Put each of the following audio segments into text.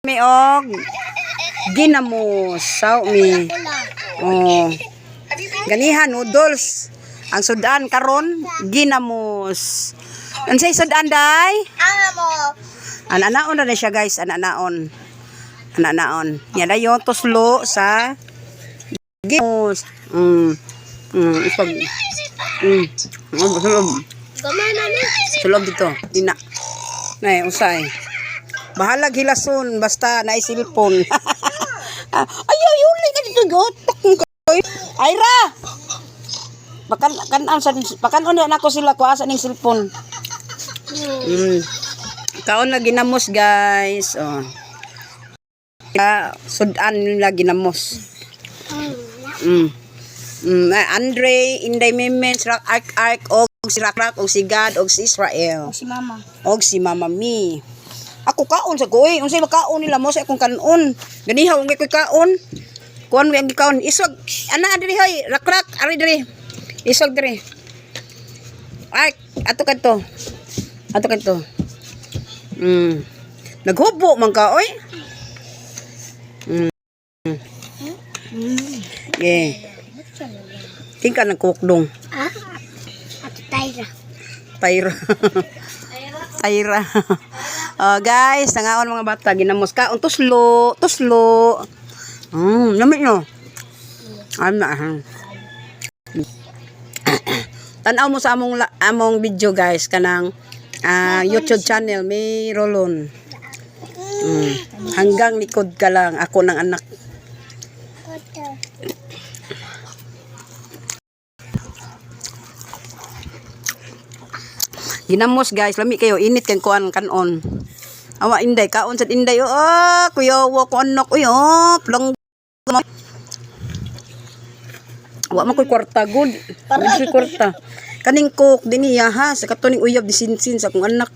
Mi og ginamos, saw mi. Oh. Ganiha noodles. Ang sudan karon ginamos. Unsay sudan, day? Ano mo? Ananaon na siya, guys, ananaon. Ananaon. Nya dayon tuslo sa ginamos. Isog. Sulob. Gamana na. Sulob dito. Dina. Nay, usay. Bahalag hilason basta naay cellphone. Ay, ay, huli ka dito. Gotok ko. Ayra! Bakan kanon sa bakanon na ako sila ko asa ning cellphone. Kaon na ginamos, guys. Oh. Sudan nila ginamos. Andre, Inday Memen, Rak Ark Ark og si Rak Rak og si God og si Israel. Si mama. Og si Mama Mi. Ako kaon sa ko eh. Unsay makaon nila mo sa akong kanon. Ganihaw ang ko'y kaon. Kuan ang gikaon. Isog ana diri hoy, rakrak ari diri. Isog diri. Ay, ato kadto. Ato kadto. Naghubo man ka oy. Yeah. Tingka ng kukdong. Ah? Ato Tyra. Tayra. Tayra. Oh, guys, nangaon mga bata, ginamos ka. Tuslo, tuslo. Lamit no. Ano ah. Tan-aw mo sa among among video, guys, kanang YouTube channel may Rolon. Hanggang likod ka lang ako ng anak. Ginamos, guys, lami kayo init kay kuan kanon. Awa Inday, kaon sad Inday. Oh, kuya wa ko anak uy, oh, plang Wa man koy kwarta gud. Wa koy kwarta. Kaning cook dinhi ha, sa katuning uyab di sinsin sa akong anak.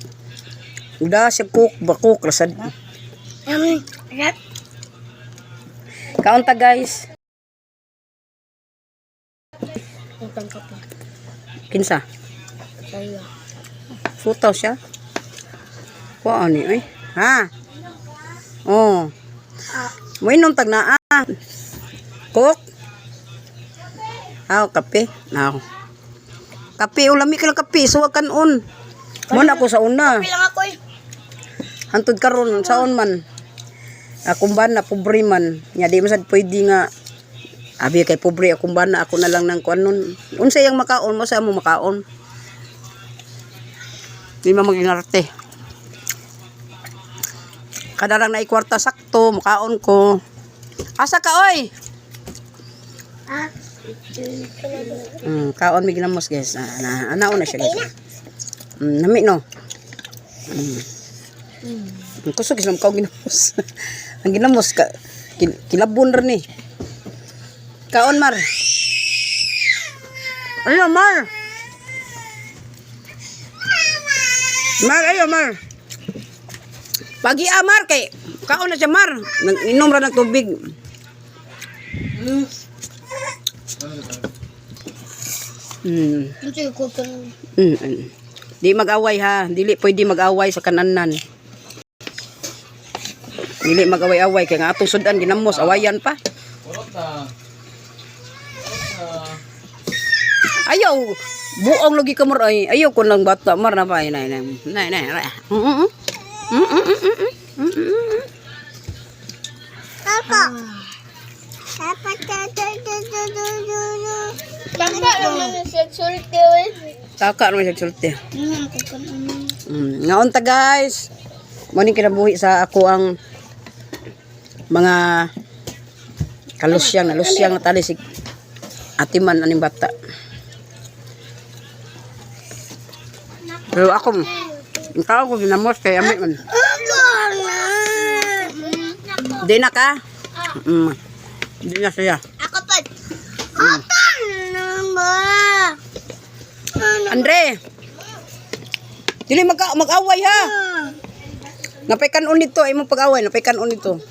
Da siya cook ba cook rasad. Rat. Kaon ta, guys. Utang ka pa. Kinsa? Sa'yo. Futaw siya. Kuan ni oy. Ha? Oh. Moinom tag naa. Cook. Aw, kape. Aw. Kape, ulami ka lang kape. Suwag kanon. Mo na ako sa una. Kape lang ako eh. Hantod karon saon man. Akong bana pobre man. Nya di man sad pwede nga abi kay pobre akong bana, ako na lang nang kuan nun. Unsa yang makaon mo sa mo makaon. Di man maginarte. Kada lang na kwarta sakto makaon ko. Asa ka oy? Ah? Kaon mi ginamos, guys. Ah, na, anao na siya, guys. Nami no. Kusog islam kaon ginamos. Ang ginamos ka kilabon ra ni. Kaon, Mar. Ayo, Mar. Mar, ayo, Mar. Pagi Mar kay kaon na siya, Mar. Nag inom ra ng tubig. Ito yung kukang. Di mag-away ha. Dili pwede mag-away sa kananan. Dili mag-away-away kay nga atong sudan ginamos awayan pa. Ayaw, buong lagi ka mar ay. Ayaw ko lang bata mar na pa nay nay nay nay. Mm. Papa. Papa. Tangka naman siya sulti. Taka naman siya sulti. Ngaon ta, guys. Mo ning kinabuhi sa ako ang mga kalusyang nalusyang na tali si atiman aning bata. Pero ako, ang tao ko ginamos kay ami man. Di na ka? Di na siya. Ako pa. Naman. Andre! Dili mag-away ha. Napay kanon nito, ay mong pag-away, napay kanon nito.